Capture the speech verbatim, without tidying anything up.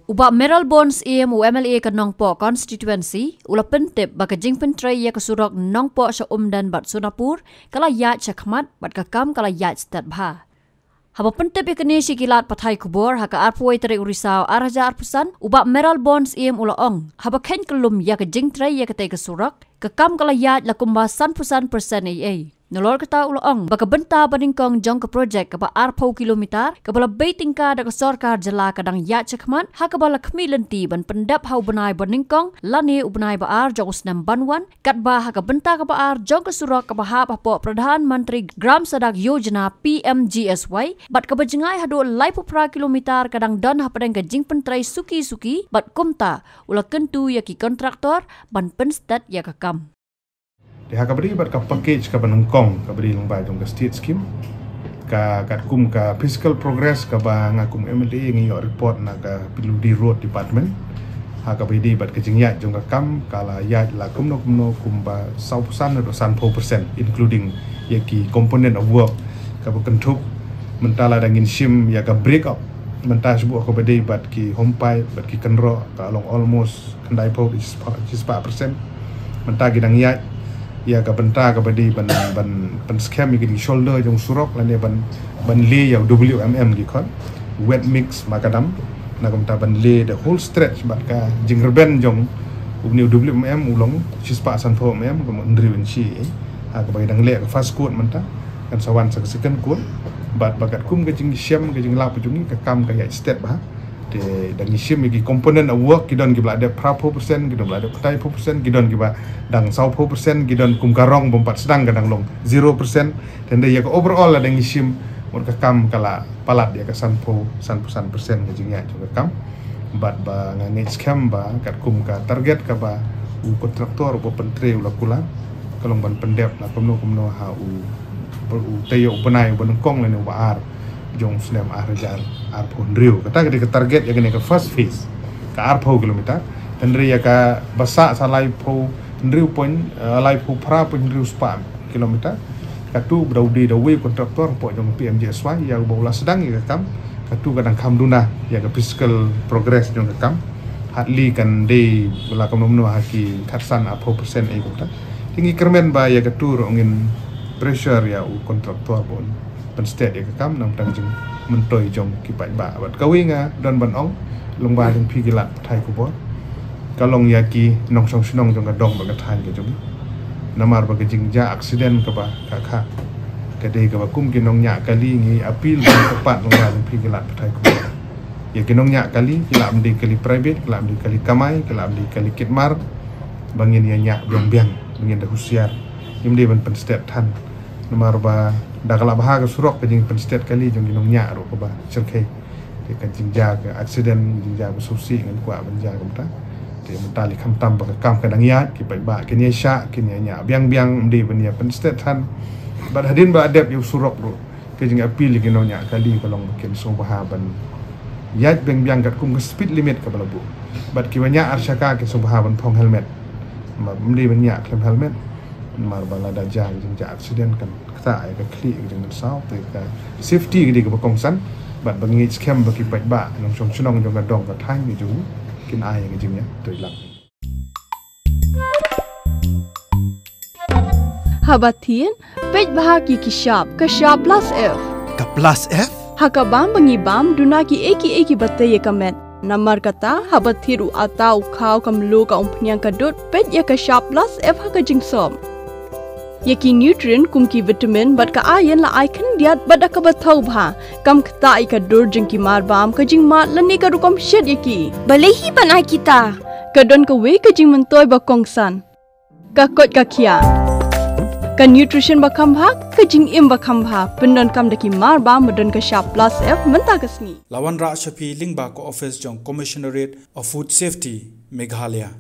U Bah Mayralborn Syiem, u M L A ka Nongpoh Constituency, u la pyntip ba ka jingpyntrei ïa ka surok Nongpoh sha Umden bad Sonapur ka la ïaid shakhmat bad ka kam ka la ïaid stet bha. Haba pyntip ïa kane sha ki lad pathai khubor ha ka arphew tarik u Risaw ar hajar arphew san, u Bah Mayralborn Syiem u la ong, haba kheiñ kyllum ïa ka jingtrei ïa katei ka surok, ka kam ka la ïaid la kumba sanphew san percent ei ei. Nalor kata u la ong ba ka bynta ba nyngkong jong ka projek kaba arphew kilometer kaba la bei tyngka da ka sorkar jylla ka dang ïaid shakhmat, ha kaba la khmih lynti ban pyndep ha u bnai ba nyngkong lane u bnai ba ar jong u snem ban wan, katba ha ka bynta kaba ar jong ka surok kaba hap hapoh Pradhan Mantri Gram Sadak Yojana, P M G S Y, bad kaba jngai haduh laiphew phra kilometer ka dang don hapdeng ka jingpyntrei suki suki, bad kumta u la kyntu ïa ki kontraktor ban pynstet ïa ka kam. Te ha kaba dei bad ka package kaba nyngkong kaba dei lyngba jong ka state scheme, ka katkum ka physical progress kaba nga kum M L A ngi ïoh report na ka P W D Road Department. Ha kaba dei bad ka jingïaid jong ka kam ka la ïaid la kumno kumno kumba saw percent haduh sanphew percent, including ïa ki component of work kaba kynthup. Mynta lada ngin shim ïa ka break up mynta shibun kaba dei bad ki home pipe bad ki kynroh ka long almost khyndai phew, shispah percent. Mynta ki dang ïaid ïa ka bynta kaba dei ban, ban, ban skhem ïa ki ding shoulder jong surok lane ban, ban leh ïa W M M ki khot wet mix macadam. Na ka bynta ban leh the whole stretch bad ka jingrben jong une u W M M u long shispah sanphew mm, ka mut hynriew inchi. Ha kaba ki dang leh ka first coat mynta, kan sa wan sa ka second coat. Bad ba katkum ka jingshem ka jinglap jong ngi ka kam ka ïaid stet bha. Te dang ngi shim ïa ki component of work ki don kiba la dep phraphew percent, ki don ba la dep khyndai phew percent, ki don kiba dang sawphew percent, ki don kum ka rong bym pat sdang ka dang long zero percent. Te ynda ïa ka overall la dang ngi shim mut ka kam ka la palat ïa ka sanphew, sanphew san percent ka jingïaid jong ka kam. Bad ba nga ngeit skhem ba katkum ka target kaba u kontraktor ba pyntrei u la kular, ka long ban pyndep na kumno kumno ha u, u taïew u bnai uba nyngkong lane uba ar jong u snem ar hajar arphew hynriew. Kata ka dei ka target ïa kane ka first phase, ka arphew kilometer. Hynrei ïa kaba sah sa laiphew hynriew point, eh, laiphew phra point hynriew spah kilometer. Katu ba da u dei da uwei u kontraktor hapoh jong P M G S Y ïa uba u la sdang ïa ka kam. Katu ka dang kham duna ïa ka physical progress jong ka kam. Hardly kan dei ba la kumno kumno ha ki khatsan arphew percent ei kumta. Te ngi kyrmen ba ïa katu ruh ngin pressure ïa u kontraktor ba un pynstet ïa ka kam na ka bynta ka jingmyntoi jong ki paidbah. Bad kawei nga don ban ong lyngba jong phi ki lad pathai khubor, ka long ïa ki nongshong shnong jong ka dong bad ka thaiñ ka jong ngi. Namar ba ka jingjia accident kaba kha kha ka dei kaba kum ki nongñiah kali, ngi appeal ba ka pat lyngba jong phi ki lad pathai khubor. Ïa ki nongñiah kali, ki lah ym dei kali private, ki lah ym dei kali kamai, ki lah ym dei kali kit mar, ba ngin ïa ñiah biang biang, ba ngin da husiar. Ngim dei ban pynstet than. Namar ba da ka la bha ka surok, ka jingpynstet kali jong ki nongñiah ruh kaba shyrkhei. Te ka jingjia ka accident, jingjia ba sngewsih, ngin kwah ban jia kumta. Te mynta lei khamtam ba ka kam ka dang ïaid, ki paidbah kin ïa shah, kin ïa ñiah biang biang, ym dei ban ïa pynstet than. Bad hadien ba la dep ïa u surok ruh, ka jingappeal ïa ki nongñiah kali ka long ba kin sngewbha ban ïaid biang biang katkum ka speed limit kaba la buh. Bad kiba ñiah ar shaka kin sngewbha ban phong helmet. Namar ym dei ban ñiah khlem helmet. Namar ba lada jia ka jingjia accident kan ktah ïa ka khlieh, ka jingmynsaw. Te ka safety ka dei kaba kongsan. Bad ba ngi ngeit skhem ba ki paidbah, nongshong shnong jong ka dong ka thaiñ ka jong ngi kin ai ïa ka jingïatreilang. Haba thied, peit bha ki ki shap, ka shap plus F. Ka plus F? Ha ka bam ba ngi bam, duna kiei kiei kiba tei ïa ka met. Namar kata, haba thied u atta, u khaw, ka mluh, ka umphniang, ka dud, peit ïa ka shap plus F ha ka jingsop. Ïa ki nutrient kum ki vitamin bad ka iron la ai khyndiat bad da kaba thaw bha. Kam ktah ïa ka dur jong ki mar bam, ka jingmad lane ka rukom shet ïa ki. Balei hi ban ai kita? Ka don kawei ka jingmyntoi ba kongsan. Ka koit ka khiah. Ka nutrition ba kham bha, ka jingim ba kham bha. Pyndonkam da ki mar bam ba don ka shap plus F mynta ka sngi. La wanrah sha phi lyngba ka office jong Commissionerate of Food Safety, Meghalaya.